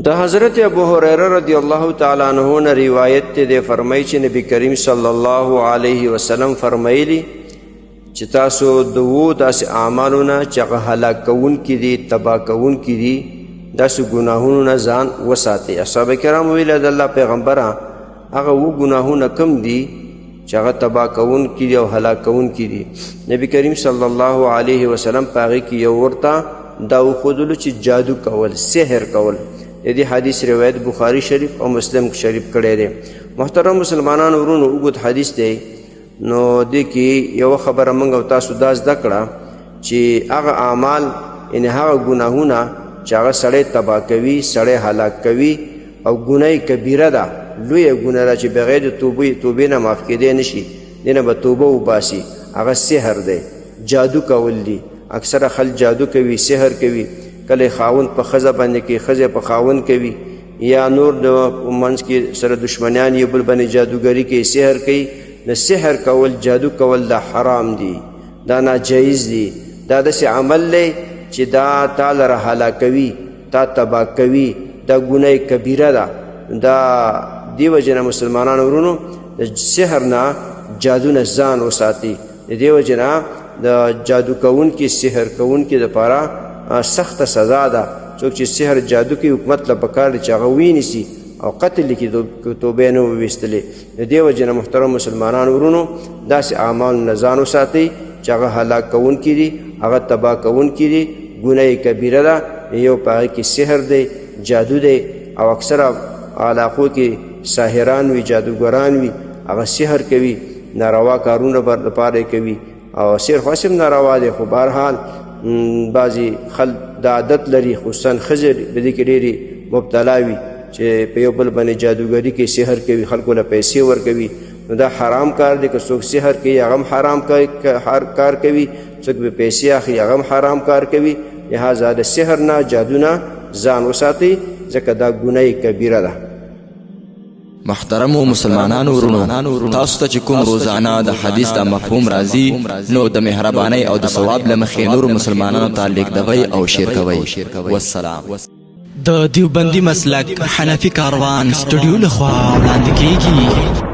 د حضرت ابو هريره رضی الله تعالی عنہ نه روایت ته دی، فرمایي چې نبی کریم صلی الله علیه وسلم فرمایلی چې تاسو د وو داسې اعمالو نه چې هغه هلاک کوونکي دي، تباه کوونکي دي، داسې ګناهونو نه ځان وساتئ. اصحاب کرام ویل، د الله پیغمبره، هغه وو ګناهونه کم دي چې هغه تباه کوونکي دي او هلاک کوونکي دي؟ نبی کریم صلی الله علیه وسلم په هغې کې یو ورته دا وښودلو چې جادو کول، سحر کول. د دې حدیث روایت بخاري شریف او مسلم شریف کړی دی. محترم مسلمانانو ورونو، اوږد حدیث دی، نو دې کې یوه خبره موږ او تاسو دا زده کړه چې هغه اعمال، یعنې هغه ګناهونه چې هغه سړی تباه کوي، سړی هلاک کوي او ګناه کبیره ده، لویه ګناه ده چې بغیر د توبې نه معاف کېدی نه شي، دې نه به توبه وباسي، هغه سحر دی، جادو کول دي. اکثره خلک جادو کوي، سحر کوي. کله خاوند په ښځه باندې کوي، ښځه په خاوند کوي، یا نور د منځ کې سره دشمنیان یو بل باندې جادوګري کوي، سحر کوي. د سحر کول، جادو کول دا حرام دي، دا ناجایز دي. دا داسې عمل دی چې دا تا لره هلاکوي، تا تباه کوي، دا ګناه کبیره ده. دا دې وجې نه مسلمانانو ورونو، د سحر نه، جادو نه ځان وساتي. د دې وجې نه د جادو کوونکي، سحر کوونکي دپاره سخته سزا ده. څوک چې سحر جادو کوي، حکومت له پکار دی چې هغه وینیسي او قتل یې کړي توبه نه وویستلې. د دې وجې نه محترم مسلمانانو ورونو، داسې اعمالو نه ځان وساتئ چې هغه هلاک کوونکي دي، هغه تباه کوونکي دي، ګناه کبیره ده. یو په هغې کې سحر دی، جادو دی، او اکثره علاقو کې ساحران وي، جادوګران وي، هغه سحر کوي، ناروا کارونه لپاره یې کوي. او سحر خو هسې هم ناروا دی، خو بهرحال بعضې خلک دا عادت لري، خصوصا ښځې په دې کې ډېرې مبتلا وي چې په یو بل باندې جادوګري کوي، سحر کوي، خلکو له پیسې ورکوي. نو دا حرام کار دی. که څوک سحر کوي، هغه هم حرام کار کوي، څوک به پیسې اخلي، هغه هم حرام کار کوي. لهذا د سحر نه، جادو نه ځان وساتئ، ځکه دا ګناه کبیره ده. محترمو مسلمانانو ورونو، تاسو ته چې کوم روزانه د حدیث دا مفهوم راځي، نو د مهربانۍ او د ثواب له مخې نورو مسلمانانو ته لیږدوئ او شیر کوئ. والسلام. د دیوبندي مسلک حنفي کاروان سټډیو لخوا وړاندې کیږي.